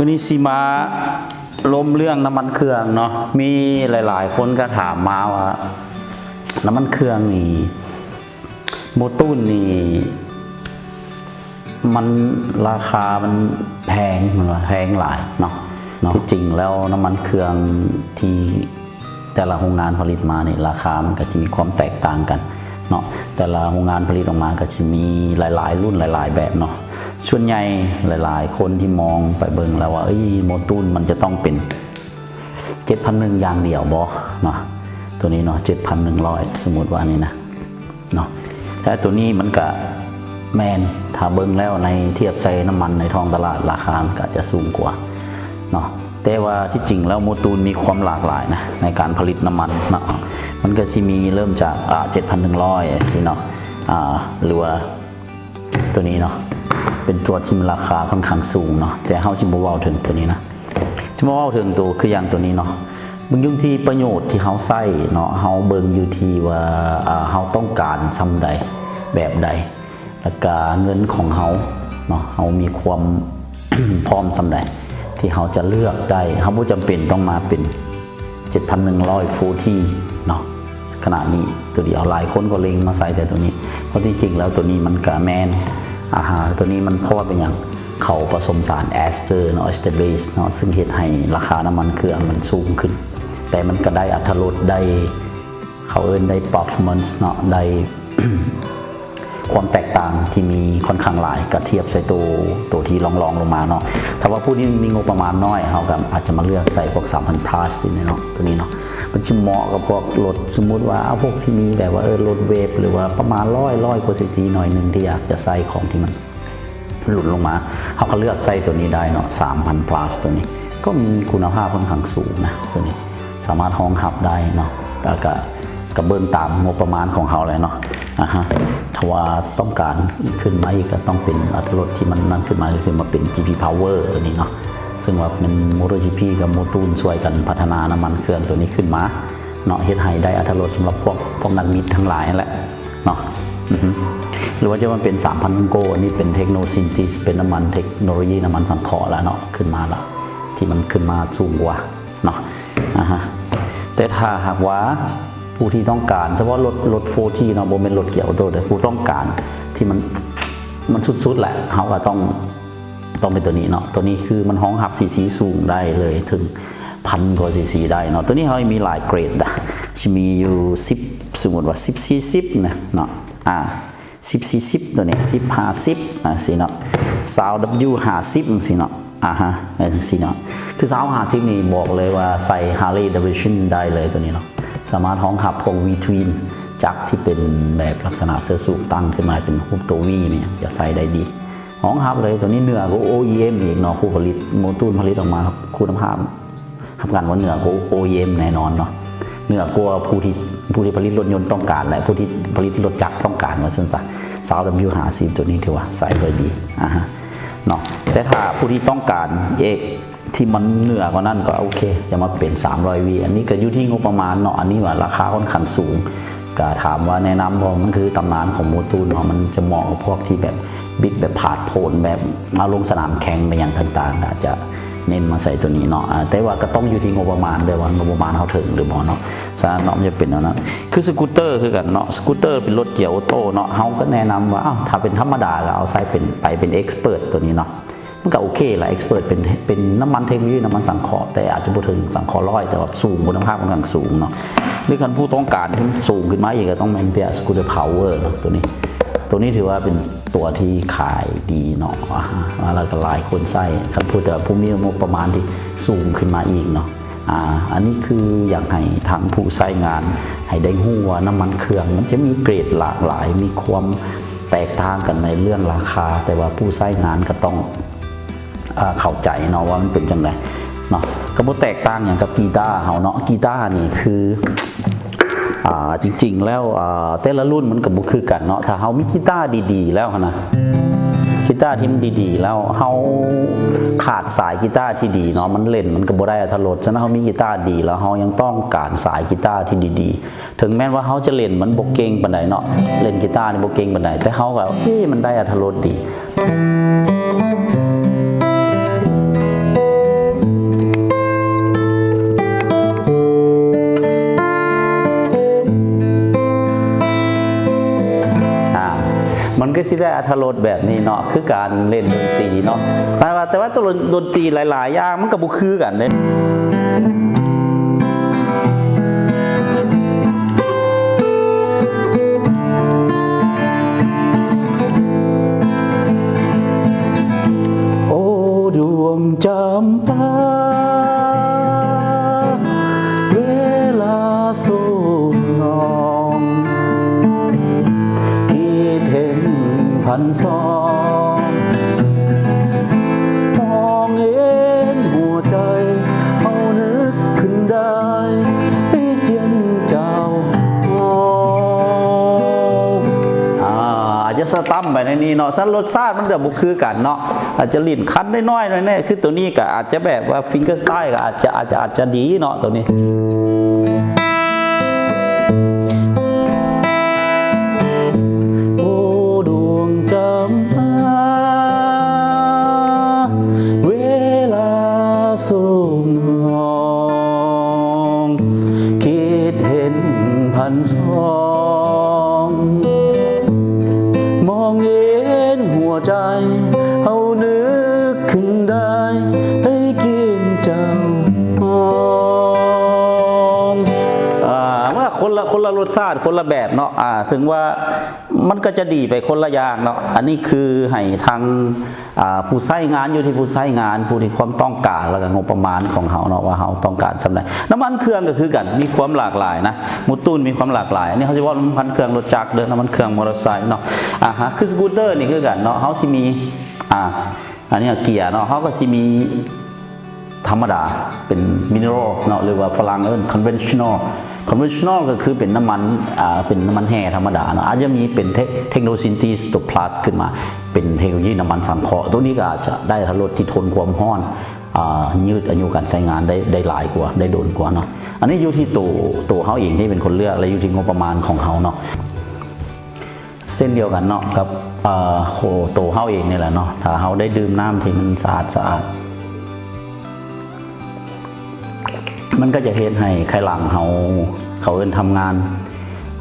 ມື້ນີ້ຊິມາລົມເລື່ອງນ້ຳມັນເຄື່ອງເນາະ. ມີຫຼາຍໆຄົນກໍຖາມມາວ່າ ນ້ຳມັນເຄື່ອງນີ້ ໂມຕູນນີ້ ມັນ ລາຄາມັນແພງ ເພິ່ນວ່າແພງຫຼາຍເນາະ. ເນາະ ທີ່ຈິງແລ້ວນ້ຳມັນເຄື່ອງທີ່ ແຕ່ລະໂຮງງານຜະລິດມານີ້ ລາຄາມັນກໍຊິມີຄວາມແຕກຕ່າງກັນເນາະ. ແຕ່ລະໂຮງງານຜະລິດອອກມາກໍຊິມີຫຼາຍໆລຸ້ນ ຫຼາຍໆແບບເນາະ. ສ່ວນໃຫຍ່ຫຼາຍໆຄົນທີ່ມອງໄປເບິ່ງແລ້ວວ່າ ເອີຍ ໂມຕູນມັນຈະຕ້ອງເປັນເຈັດພັນໜຶ່ງຢ່າງດຽວບໍ່ເນາະ ໂຕນີ້ເນາະ ເຈັດພັນໜຶ່ງຮ້ອຍ ສົມມຸດວ່ານີ້ນະເນາະ. ແຕ່ໂຕນີ້ມັນກະແມ່ນ ຖ້າເບິ່ງແລ້ວໃນ ທຽບໃສ່ນ້ຳມັນໃນທ້ອງຕະຫຼາດ ລາຄາມັນກະຈະສູງກວ່າເນາະ. ແຕ່ວ່າທີ່ຈິງແລ້ວໂມຕູນມີຄວາມຫຼາກຫຼາຍນະ ໃນການຜະລິດນ້ຳມັນເນາະ. ມັນກະຊິມີເລີ່ມຈາກ ອາ ເຈັດພັນໜຶ່ງຮ້ອຍ ຈັ່ງຊີ້ເນາະ ອາ ຫຼືວ່າ ໂຕນີ້ເນາະ ເປັນຕົວທີ່ມີລາຄາຂ້ອນຂ້າງສູງເນາະ. ແຕ່ເຮົາຊິບໍ່ເວົ້າເຖິງໂຕນີ້ນະ ຊິມາເວົ້າເຖິງໂຕຄືຢ່າງໂຕນີ້ເນາະ. ເບິ່ງຢູ່ທີ່ປະໂຫຍດທີ່ເຮົາໃຊ້ເນາະ ເຮົາເບິ່ງຢູ່ທີ່ວ່າ ອາ ເຮົາຕ້ອງການຊ່ຳໃດ ແບບໃດ ແລ້ວກະເງິນຂອງເຮົາເນາະ ເຮົາມີຄວາມ ພ້ອມຊ່ຳໃດ ທີ່ເຮົາຈະເລືອກໄດ້. ເຮົາບໍ່ຈຳເປັນຕ້ອງມາເປັນ ເຈັດພັນໜຶ່ງຮ້ອຍໂຟທີເນາະ ຂະໜາດນີ້ໂຕດຽວ. ຫຼາຍຄົນກໍເລັງມາໃສ່ແຕ່ໂຕນີ້ ເພາະທີ່ຈິງແລ້ວໂຕນີ້ມັນກະແມ່ນ ອາ ໂຕນີ້ມັນ ເພາະວ່າເປັນຫຍັງ ເຂົາປະສົມສານແອສເຕີເນາະ ແອສເຕີເບສເນາະ ຊຶ່ງເຮັດໃຫ້ລາຄານ້ຳມັນເຄື່ອງມັນສູງຂຶ້ນ ແຕ່ມັນກະໄດ້ອັດຕະລົດ ໄດ້ ເຂົາເອີ້ນໄດ້ເພີຟໍແມນເນາະ ໄດ້ ຄວາມແຕກຕ່າງທີ່ມີຂ້ອນຂ້າງຫຼາຍ ກະທຽບໃສ່ໂຕ ໂຕທີ່ລອງໆລົງມາເນາະ. ຖ້າວ່າຜູ້ທີ່ມີງົບປະມານນ້ອຍ ເຮົາກະອາດຈະມາເລືອກໃສ່ພວກສາມພັນພລັສຊີ້ເນາະ ໂຕນີ້ເນາະ ມັນຊິເໝາະກັບພວກລົດ ສົມມຸດວ່າ ເອົາ ພວກທີ່ມີແບບວ່າ ເອີ ລົດເວບ ຫຼືວ່າປະມານຮ້ອຍ ຮ້ອຍກວ່າຊີຊີໜ້ອຍໜຶ່ງ ທີ່ຢາກຈະໃສ່ຂອງທີ່ມັນຫຼຸດລົງມາ ເຮົາກະເລືອກໃສ່ໂຕນີ້ໄດ້ເນາະ ສາມພັນພລັສ ໂຕນີ້ກໍມີຄຸນນະພາບຂ້ອນຂ້າງສູງນະ ໂຕນີ້ ສາມາດຮອງຮັບໄດ້ເນາະ ແຕ່ກະ ກະເບິ່ງຕາມງົບປະມານຂອງເຮົາແຫຼະເນາະ. ອາຮະ ຖ້າວ່າຕ້ອງການຂຶ້ນມາອີກ ກະຕ້ອງເປັນອັດຕະລົດທີ່ມັນນັ້ນຂຶ້ນມາ ກໍຄືມາເປັນ ຈີ ພີ ພາວເວີ ໂຕນີ້ເນາະ ຊຶ່ງວ່າແມ່ນ ໂມໂຕ ຈີ ພີ ກັບໂມຕູນຊ່ວຍກັນພັດທະນານ້ຳມັນເຄື່ອງໂຕນີ້ຂຶ້ນມາເນາະ ເຮັດໃຫ້ໄດ້ອັດຕະລົດສຳລັບພວກ ພວກນັກບິດທັງຫຼາຍຫັ້ນແຫຼະເນາະ. ອືຮຶ ຫຼືວ່າຈະມາເປັນ ສາມພັນ ໂກ ອັນນີ້ເປັນເທັກໂນຊິນທີສ ເປັນນ້ຳມັນເທັກໂນໂລຢີ ນ້ຳມັນສັງເຄາະແລ້ວເນາະ ຂຶ້ນມາລະ ທີ່ມັນຂຶ້ນມາສູງກວ່າ ເນາະ ອາຮະ ແຕ່ຖ້າຫາກວ່າຜູ້ທີ່ຕ້ອງການ ສະເພາະລົດ ລົດໂຟທີເນາະ ບໍ່ແມ່ນລົດເກຍອອໂຕ້ເດີ້ ຜູ້ຕ້ອງການທີ່ມັນ ມັນສຸດໆແຫຼະ ເຮົາກະຕ້ອງ ຕ້ອງເປັນໂຕນີ້ເນາະ. ໂຕນີ້ຄືມັນຮອງຮັບຊີຊີສູງໄດ້ເລີຍ ເຖິງພັນກວ່າຊີຊີໄດ້ເນາະ. ໂຕນີ້ເຮົາມີຫຼາຍເກຣດນະ ຊິມີຢູ່ສິບ ສົມມຸດວ່າສິບ ສີ່ສິບນະເນາະ ອາ ສິບ ສີ່ສິບ ໂຕນີ້ ສິບ ຫ້າສິບ ຈັ່ງຊີ້ເນາະ ຊາວ ດັບເບິນຢູ ຫ້າສິບ ຈັ່ງຊີ້ເນາະ ອາຮະ ຈັ່ງຊີ້ເນາະ. ຄືຊາວ ຫ້າສິບນີ້ບອກເລີຍວ່າໃສ່ Harley Davidson ໄດ້ເລີຍໂຕນີ້ເນາະ ສາມາດຮອງຮັບພວກ V-twin ຈັກທີ່ເປັນແບບລັກສະນະເສື້ອສູບຕັ້ງຂຶ້ນມາເປັນຮູບໂຕ V ນີ້ຈະໃສ່ໄດ້ດີ ຮອງຮັບເລີຍ. ໂຕນີ້ເໜືອກວ່າ ໂອອີເອັມ ອີກເນາະ ຜູ້ຜະລິດ ໂມຕູນຜະລິດອອກມາຄຸນນະພາບ ຮັບປະກັນວ່າເໜືອກວ່າ ໂອອີເອັມ ແນ່ນອນເນາະ ເໜືອກວ່າຜູ້ທີ່ ຜູ້ທີ່ຜະລິດລົດຍົນຕ້ອງການ ແລະ ຜູ້ທີ່ຜະລິດລົດຈັກຕ້ອງການ ວ່າຊັ້ນຊະ. ຊາວ ດັບເບິນຢູ ຫ້າສິບ ໂຕນີ້ຖືວ່າໃຊ້ໄດ້ດີ ອາຮະ ເນາະ. ແຕ່ຖ້າຜູ້ທີ່ຕ້ອງການເອກ ທີ່ມັນເໜືອກວ່ານັ້ນກໍໂອເຄ ຈະມາເປັນ ສາມຮ້ອຍວີ ອັນນີ້ກໍຢູ່ທີ່ງົບປະມານເນາະ. ອັນນີ້ວ່າລາຄາຂ້ອນຂ້າງສູງ ກະຖາມວ່າແນະນຳບໍ່ ມັນຄືຕຳນານຂອງໂມຕູນເນາະ ມັນຈະເໝາະກັບພວກທີ່ແບບບິດແບບຜາດໂຜນ ແບບເອົາລົງສະໜາມແຂ່ງໄປຫຍັງຕ່າງໆ ກະອາດຈະເນັ້ນມາໃສ່ໂຕນີ້ເນາະ. ອາ ແຕ່ວ່າກະຕ້ອງົງຢູ່ທີ່ງົບປະມານເດີ້ ວ່າງົບປະມານເຮົາເຖິງຫຼືບໍ່ເນາະ. ສະນັ້ນເນາະ ມັນຈະເປັນແນວນັ້ນ. ຄືສະກູດເຕີຄືກັນເນາະ ສະກູດເຕີເປັນລົດເກຍອອໂຕ້ເນາະ ເຮົາກະແນະນຳວ່າ ອ້າວ ຖ້າເປັນທຳມະດາກະເອົາໃສ່ເປັນ ໄປເປັນເອັກສະເປີດໂຕນີ້ເນາະ ມັນກະໂອເຄລະ ເອັກສະເປີດເປັນ ເປັນນ້ຳມັນເທັກໂນໂລຢີ ນ້ຳມັນສັງເຄາະ ແຕ່ອາດຈະບໍ່ເຖິງສັງເຄາະຮ້ອຍ ແຕ່ວ່າສູງ ຄຸນນະພາບຂ້ອນຂ້າງສູງເນາະ. ຫຼືຄັນຜູ້ຕ້ອງການທີ່ມັນສູງຂຶ້ນມາອີກ ກະຕ້ອງແມ່ນເປັນສະກູດເຕີພາວເວີເນາະ ໂຕນີ້ ໂຕນີ້ຖືວ່າເປັນຕົວທີ່ຂາຍດີເນາະ ອາ ແລ້ວກະຫຼາຍຄົນໃຊ້ ຄັນຜູ້ ແຕ່ວ່າຜູ້ມີງົບປະມານທີ່ສູງຂຶ້ນມາອີກເນາະ. ອາ ອັນນີ້ຄືຢາກໃຫ້ທາງຜູ້ໃຊ້ງານໃຫ້ໄດ້ຮູ້ວ່ານ້ຳມັນເຄື່ອງມັນຈະມີເກຣດຫຼາກຫຼາຍ ມີຄວາມແຕກຕ່າງກັນໃນເລື່ອງລາຄາ ແຕ່ວ່າຜູ້ໃຊ້ງານກະຕ້ອງ ອາ ເຂົ້າໃຈເນາະວ່າມັນເປັນຈັ່ງໃດເນາະ. ກະບໍ່ແຕກຕ່າງຫຍັງກັບກີຕາເຮົາເນາະ ກີຕານີ້ຄື ອາ ຈິງໆແລ້ວ ອາ ແຕ່ລະລຸ້ນມັນກະບໍ່ຄືກັນເນາະ. ຖ້າເຮົາມີກີຕາດີໆແລ້ວຫັ້ນນະ ກີຕາທີ່ມັນດີໆແລ້ວ ເຮົາຂາດສາຍກີຕາທີ່ດີເນາະ ມັນຫຼິ້ນມັນກະບໍ່ໄດ້ອັດຕະລົດ. ສະນັ້ນເຮົາມີກີຕາດີແລ້ວ ເຮົາຍັງຕ້ອງການສາຍກີຕາທີ່ດີໆ ເຖິງແມ່ນວ່າເຮົາຈະຫຼິ້ນມັນບໍ່ເກັ່ງປານໃດເນາະ ຫຼິ້ນກີຕານີ້ບໍ່ເກັ່ງປານໃດ ແຕ່ເຮົາກະ ເອີ ມັນໄດ້ອັດຕະລົດດີ. ມັນກໍຊິໄດ້ອາດຖະລົດແບບນີ້ເນາະ ຄືການເລ່ນດົນຕີເນາະ ແຕ່ວ່າ ແຕ່ວ່າໂຕດົນຕີຫຼາຍໆຢ່າງມັນກໍບໍ່ຄືກັນເດ້. ໂອ້ ດວງຈຳປາ ເວລາສອງນ້ອງ ຄິດເຫັນພັນສອງ ມອງເຫັນຫົວໃຈ ເຮົານຶກຂຶ້ນໄດ້ ໄປກຽນເຈົ້າ. ອາ ອາດຈະສະຕຳໄປໃນນີ້ເນາະ ຊັ້ນລົດຊາດມັນຈະບໍ່ຄືກັນເນາະ ອາດຈະຫຼິ້ນຄັນນ້ອຍໆໜ້ອຍແນ່ ຄືໂຕນີ້ກໍອາດຈະແບບວ່າຟິງເກີສະໄຕລ໌ກໍອາດຈະ ອາດຈະ ອາດຈະດີເນາະໂຕນີ້. ໂອ້ ດວງຈຳປາ ເວລາສອງນ້ອງ ຄິດເຫັນພັນສອງ ມອງເຫັນຫົວໃຈ ເຮົານຶກຂຶ້ນໄດ້ ໄປກຽນເຈົ້າ. ອາ ວ່າຄົນລະ ຄົນລະລົດຊາດ ຄົນລະແບບເນາະ ອາ ເຖິງວ່າມັນກໍຈະດີໄປຄົນລະຢ່າງເນາະ ອັນນີ້ຄືໃຫ້ທາງ ອາ ຜູ້ໃຊ້ງານ ຢູ່ທີ່ຜູ້ໃຊ້ງານ ຜູ້ທີ່ຄວາມຕ້ອງການ ແລ້ວກໍງົບປະມານຂອງເຮົາເນາະ ວ່າເຮົາຕ້ອງການສ່ຳໃດ. ນ້ຳມັນເຄື່ອງກໍຄືກັນ ມີຄວາມຫຼາກຫຼາຍນະ ໂມຕູນມີຄວາມຫຼາກຫຼາຍ. ອັນນີ້ເຮົາຊິເວົ້ານ້ຳມັນເຄື່ອງລົດຈັກເດີ ນ້ຳມັນເຄື່ອງມໍເຕີໄຊເນາະ ອາຮະ ຄືສະກູດເຕີນີ້ຄືກັນເນາະ ເຮົາຊິມີ ອາ ອັນນີ້ເກຍເນາະ ເຮົາກໍຊິມີທຳມະດາ ເປັນມິເນຣອລເນາະ ຫຼືວ່າຝຣັ່ງເອີ້ນຄອນເວັນຊັນນໍ ຄອນເວັນຊັນນໍກໍຄືເປັນນ້ຳມັນ ອາ ເປັນນ້ຳມັນແຮ່ທຳມະດາເນາະ ອາດຈະມີເປັນເທັກ ເທັກໂນຊິນທີສ ຕົວພລັສຂຶ້ນມາ ເປັນເທັກໂນໂລຢີນ້ຳມັນສັງເຄາະ ໂຕນີ້ກໍອາດຈະໄດ້ອາດຖະລົດທີ່ທົນຄວາມຮ້ອນ ອາ ຍືດອາຍຸການໃຊ້ງານໄດ້ ໄດ້ຫຼາຍກວ່າ ໄດ້ດົນກວ່າເນາະ. ອັນນີ້ຢູ່ທີ່ໂຕ ໂຕເຮົາເອງທີ່ເປັນຄົນເລືອກ ແລະ ຢູ່ທີ່ງົບປະມານຂອງເຮົາເນາະ. ເຊັ່ນດຽວກັນເນາະ ກັບ ເອີ ໂຕເຮົາເອງນີ້ແຫຼະເນາະ ຖ້າເຮົາໄດ້ດື່ມນ້ຳທີ່ມັນສະອາດສະອາດ ມັນກໍຈະເຮັດໃຫ້ໄຂຫຼັງເຮົາ ເຂົາເອີ້ນທຳງານ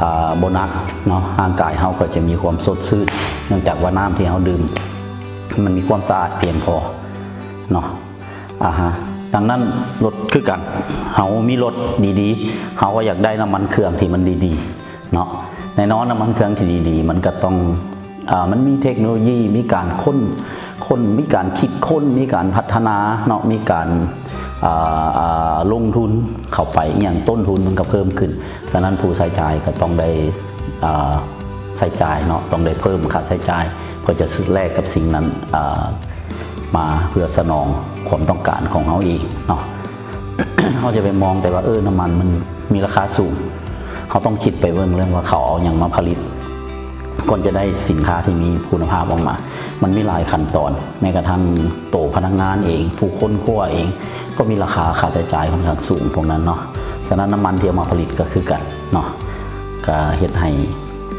ອາ ບໍ່ໜັກເນາະ ຮ່າງກາຍເຮົາກໍຈະມີຄວາມສົດຊື່ນ ເນື່ອງຈາກວ່ານ້ຳທີ່ເຮົາດື່ມ ມັນມີຄວາມສະອາດພຽງພໍເນາະ. ອາຮະ ດັ່ງນັ້ນລົດຄືກັນ ເຮົາມີລົດດີໆ ເຮົາກໍຢາກໄດ້ນ້ຳມັນເຄື່ອງທີ່ມັນດີໆເນາະ ແນ່ນອນນ້ຳມັນເຄື່ອງທີ່ດີໆ ມັນກໍຕ້ອງ ອາ ມັນມີເທັກໂນໂລຢີ ມີການຄົ້ນ ຄົ້ນ ມີການຄິດຄົ້ນ ມີການພັດທະນາເນາະ ມີການ ອາ ອາ ລົງທຶນເຂົ້າໄປອີ່ຫຍັງ ຕົ້ນທຶນມັນກໍເພີ່ມຂຶ້ນ. ສະນັ້ນຜູ້ໃຊ້ຈ່າຍກໍຕ້ອງໄດ້ ອາ ໃຊ້ຈ່າຍເນາະ ຕ້ອງໄດ້ເພີ່ມຄ່າໃຊ້ຈ່າຍ ເພື່ອຈະຊື້ແລກກັບສິ່ງນັ້ນ ອາ ມາເພື່ອສະໜອງຄວາມຕ້ອງການຂອງເຮົາເອງເນາະ. ເຮົາຈະໄປມອງແຕ່ວ່າ ເອີ ນ້ຳມັນມັນມີລາຄາສູງ ເຮົາຕ້ອງຄິດໄປເບິ່ງເລື່ອງວ່າເຂົາເອົາຫຍັງມາຜະລິດ ກ່ອນຈະໄດ້ສິນຄ້າທີ່ມີຄຸນນະພາບອອກມາ ມັນມີຫຼາຍຂັ້ນຕອນ ແມ້ກະທັ່ງໂຕພະນັກງານເອງ ຜູ້ຄົ້ນຄວ້າເອງ ກໍມີລາຄາຄ່າໃຊ້ຈ່າຍຂ້ອນຂ້າງສູງພວກນັ້ນເນາະ. ສະນັ້ນນ້ຳມັນທີ່ເອົາມາຜະລິດກໍຄືກັນເນາະ ກໍເຮັດໃຫ້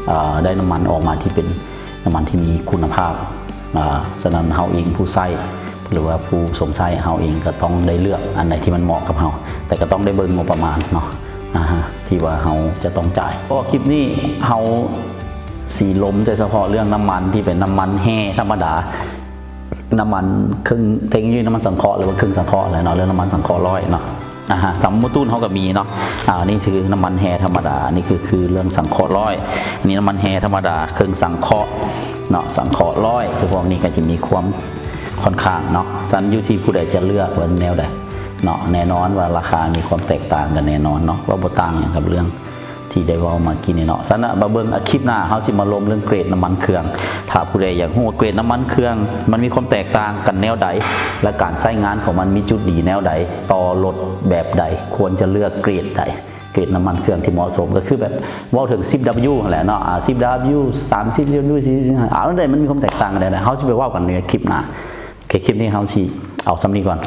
ເອີ ໄດ້ນ້ຳມັນອອກມາທີ່ເປັນນ້ຳມັນທີ່ມີຄຸນນະພາບ. ອາ ສະນັ້ນເຮົາເອງຜູ້ໃຊ້ ຫຼືວ່າຜູ້ຊົມໃຊ້ເຮົາເອງກໍຕ້ອງໄດ້ເລືອກອັນໃດທີ່ມັນເໝາະກັບເຮົາ ແຕ່ກໍຕ້ອງໄດ້ເບິ່ງງົບປະມານເນາະ ອາຮະ ທີ່ວ່າເຮົາຈະຕ້ອງຈ່າຍ. ເພາະຄລິບນີ້ເຮົາຊິລົມແຕ່ສະເພາະເລື່ອງນ້ຳມັນທີ່ເປັນນ້ຳມັນແຮ່ທຳມະດາ ນ້ຳມັນເຄິ່ງ ເທັກໂນໂລຢີນ້ຳມັນສັງເຄາະ ຫຼືວ່າເຄິ່ງສັງເຄາະແຫຼະເນາະ ເລື່ອງນ້ຳມັນສັງເຄາະຮ້ອຍເນາະ. ອາຮະ ສຳໝູນຕູນເຮົາກໍມີເນາະ ອາ ອັນນີ້ຄືນ້ຳມັນແຮ່ທຳມະດາ ອັນນີ້ຄື ຄືເລື່ອງສັງເຄາະຮ້ອຍ ອັນນີ້ນ້ຳມັນແຮ່ທຳມະດາ ເຄິ່ງສັງເຄາະເນາະ ສັງເຄາະຮ້ອຍ ຄືພວກນີ້ກໍຈະມີຄວາມຂ້ອນຂ້າງເນາະ. ສະນັ້ນຢູ່ທີ່ຜູ້ໃດຈະເລືອກວ່າແນວໃດເນາະ ແນ່ນອນວ່າລາຄາມີຄວາມແຕກຕ່າງກັນແນ່ນອນເນາະ ວ່າບໍ່ຕ່າງຫຍັງກັບເລື່ອງ ທີ່ໄດ້ເວົ້າມາກີ້ນີ້ເນາະ. ສະນັ້ນມາເບິ່ງ ອາ ຄລິບໜ້າເຮົາຊິມາລົມເລື່ອງເກຣດນ້ຳມັນເຄື່ອງ. ຖ້າຜູ້ໃດຢາກຮູ້ວ່າເກຣດນ້ຳມັນເຄື່ອງມັນມີຄວາມແຕກຕ່າງກັນແນວໃດ ແລະ ການໃຊ້ງານຂອງມັນມີຈຸດດີແນວໃດ ຕໍ່ລົດແບບໃດ ຄວນຈະເລືອກເກຣດໃດ ເກຣດນ້ຳມັນເຄື່ອງທີ່ເໝາະສົມ ກໍຄືແບບເວົ້າເຖິງສິບດັບເບິນຢູຫັ້ນແຫຼະເນາະ ອາ ສິບດັບເບິນຢູ ສາມສິບດັບເບິນຢູ ສີ່ສິບ ເອົາແນວໃດ ມັນມີຄວາມແຕກຕ່າງກັນແນວໃດ ເຮົາຊິໄປເວົ້າກັນໃນຄລິບໜ້າ. ໂອເຄ ຄລິບນີ້ເຮົາຊິເອົາສ່ຳນີ້ກ່ອນ.